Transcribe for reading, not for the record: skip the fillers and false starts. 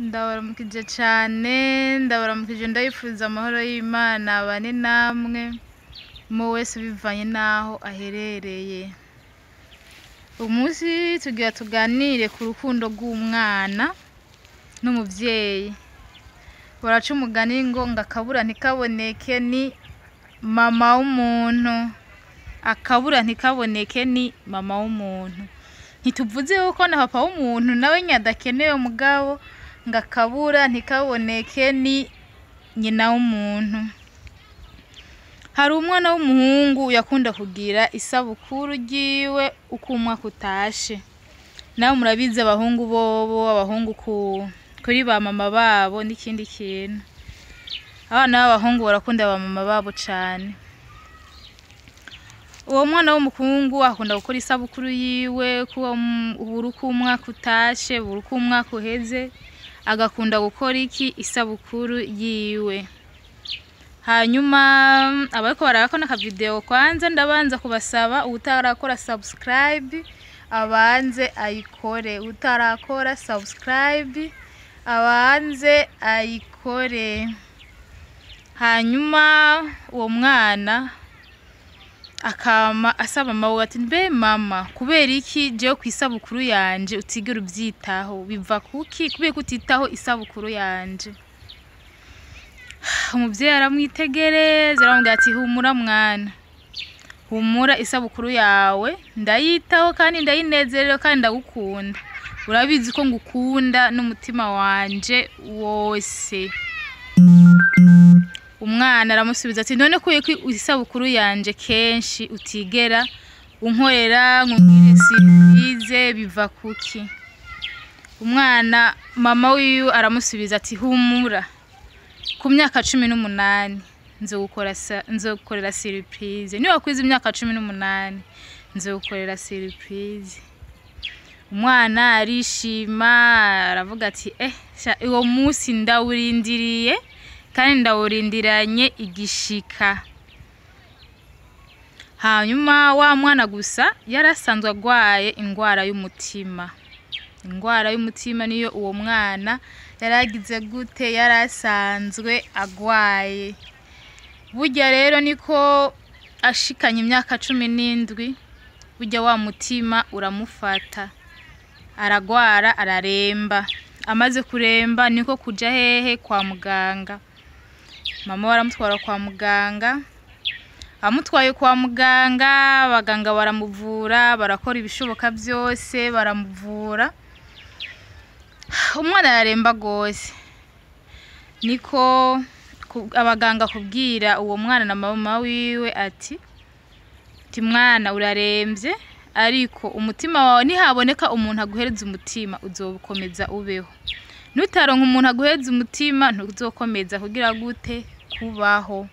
Ndabaramukije cane, ndabaramukije ndabipfuriza amahoro y'Imana abane namwe, umwe wese bivanye n'aho aherereye. Umunsi tugira tuganire ku rukundo rw'umwana n'umuvyeyi. Baraca umugani ngo akabura ntikaboneke ni mama w'umuntu, akabura ntikaboneke ni mama w'umuntu. Ntituvuze yuko na papa w'umuntu nawe nyene adakenewe, mugabo ngo akabura ntikaboneke ni nyina w'umuntu. Hari umwana w'umuhungu yakunda kugira isabukuru ryiwe uko umwaka utashe. Nawe murabizi abahungu bobo, abahungu kuri ba mama babo n'ikindi kintu. Abana b'abahungu barakunda ba mama babo cane. Uwo mwana w'umuhungu akunda gukora isabukuru yiwe buri uko umwaka utashe, buri uko umwaka uheze, agakunda gukora iki? Isabukuru yiwe. Hanyuma abariko barabako n'akavideo, kwanza ndabanza kubasaba uwutarakora subscribe abanze ayikore, uwutarakora subscribe abanze ayikore. Hanyuma uwo mwana akama asaba mama wiwe ati: "Mbe mama, kubera iki jewe kw'isabukuru yanje utigera uvyitaho? Biva kuki? Kubera ko utitaho isabukuru yanje?" Umuvyeyi aramwitegereza, aramubwira ati: "Humura mwana, humura, isabukuru yawe ndayitaho kandi ndayinezerewe kandi ndagukunda. Urabizi ko ngukunda n'umutima wanje wose." Umwana aramusubiza ati: "None kubera ko isabukuru yanje kenshi utigera unkorera ngo ungire surprise, biva kuki?" Umwana, mama wiwe aramusubiza ati: "Humura, ku myaka 18 nzogukorera surprise. Niwakwiza imyaka 18 nzogukorera surprise." Umwana arishima, aravuga ati: "Eh sha, uwo munsi ndawurindiriye kandi ndawurindiranye igishika." Hanyuma wa mwana gusa yarasanzwe agwaye ingwara y'umutima. Ingwara y'umutima niyo uwo mwana yaragize gute? Yarasanzwe agwaye. Burya rero niko ashikanye imyaka 17, burya wa mutima uramufata, aragwara, araremba. Amaze kuremba niko kuja hehe? Kwa muganga. Mama we aramutwara kwa muganga. Amutwaye kwa muganga, abaganga baramuvura, barakora ibishoboka vyose, baramuvura. Umwana araremba gose. Niko abaganga kubwira uwo mwana na mama wiwe ati: "Mwana, uraremvye, ariko umutima wawe nihaboneka umuntu aguhereza umutima uzokomeza ubeho. Nutaronka umuntu aguhereza umutima, ntuzokomeza kugira gute? Kubaho."